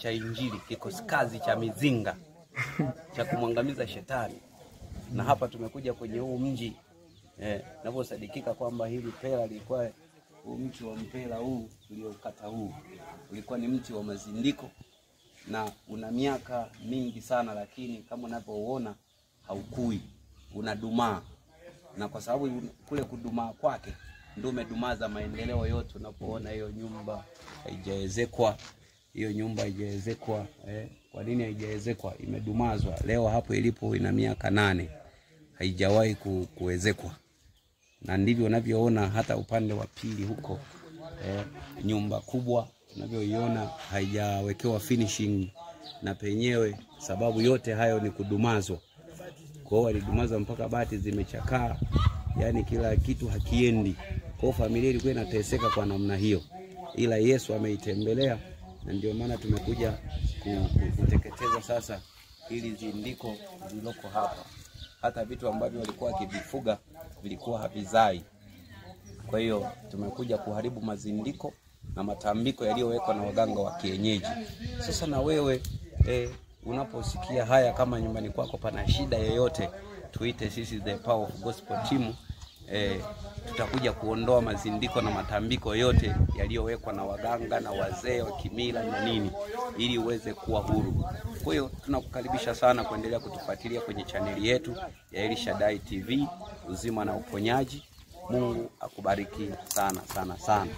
cha Injili, kikosi kazi cha mizinga cha kumwangamiza shetani. Na hapa tumekuja kwenye huu mji navyosadikika kwamba hili pela lilikuwa, huu mti wa mpela huu uliokata huu ulikuwa ni mti wa mazindiko na una miaka mingi sana, lakini kama unavyoona haukui, unadumaa. Na kwa sababu kule kudumaa kwake ndio umedumaza maendeleo yote. Unapoona hiyo nyumba haijaezekwa, hiyo nyumba haijaezekwa. Kwa nini haijaezekwa? Imedumazwa. Leo hapo ilipo ina miaka 8 haijawahi kuezekwa. Na ndivyo unavyoona hata upande wa pili huko, nyumba kubwa unavyoiona haijawekewa finishing na penyewe, sababu yote hayo ni kudumazwa. Kwa hiyo walidumaza mpaka bati zimechakaa, yani kila kitu hakiendi. Kwa hiyo familia ilikuwa inateseka kwa namna hiyo, ila Yesu ameitembelea, na ndio maana tumekuja kuteketeza sasa hili zindiko lililoko hapa. Hata vitu ambavyo walikuwa wakivifuga vilikuwa havizai. Kwa hiyo tumekuja kuharibu mazindiko na matambiko yaliyowekwa na waganga wa kienyeji. Sasa na wewe unaposikia haya, kama nyumbani kwako pana shida yoyote, tuite sisi The Power of Gospel Team. Tutakuja kuondoa mazindiko na matambiko yote yaliyowekwa na waganga na wazee wa kimila na nini, ili uweze kuwa huru. Kwa hiyo tunakukaribisha sana kuendelea kutufuatilia kwenye chaneli yetu ya Elshadai TV, uzima na uponyaji. Mungu akubariki sana sana sana.